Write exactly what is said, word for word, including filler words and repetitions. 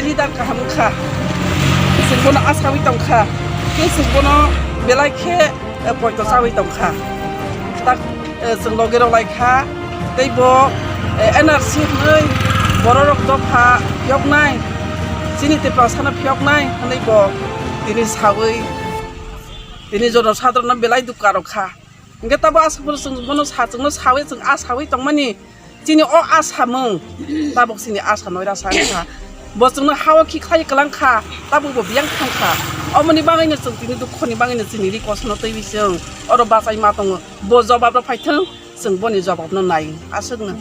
belai leader kaham wngkha. Chwng bono asawi tongkha. Khe chwng bono belai khe, eh, poito chawi tongkha. Tak, eh, chwng loge rw laikha. Tei bo, eh, N R C hwnwi bororok dopha phiyoknai, chini Tiprasano phiyoknai hwnwi bo tini sawi, tini jono sadharno belai dukha rokha. Hingke tabo aswk bono chwng bono sa, chwngno sawi, chwng a sawi tongmani, chini o a samung, tabok chini a sa noira sa wngkha. Bo chwngno hao khikhlai kwlangkha, tabok bo biyang thangkha. Omoni bagwino chwng tini dukhoni bagwino chini ri kosono twiwi chwng oro bachai ma tongo. Bo jobab rok phaithwng, chwng boni jobabno nai aswkno.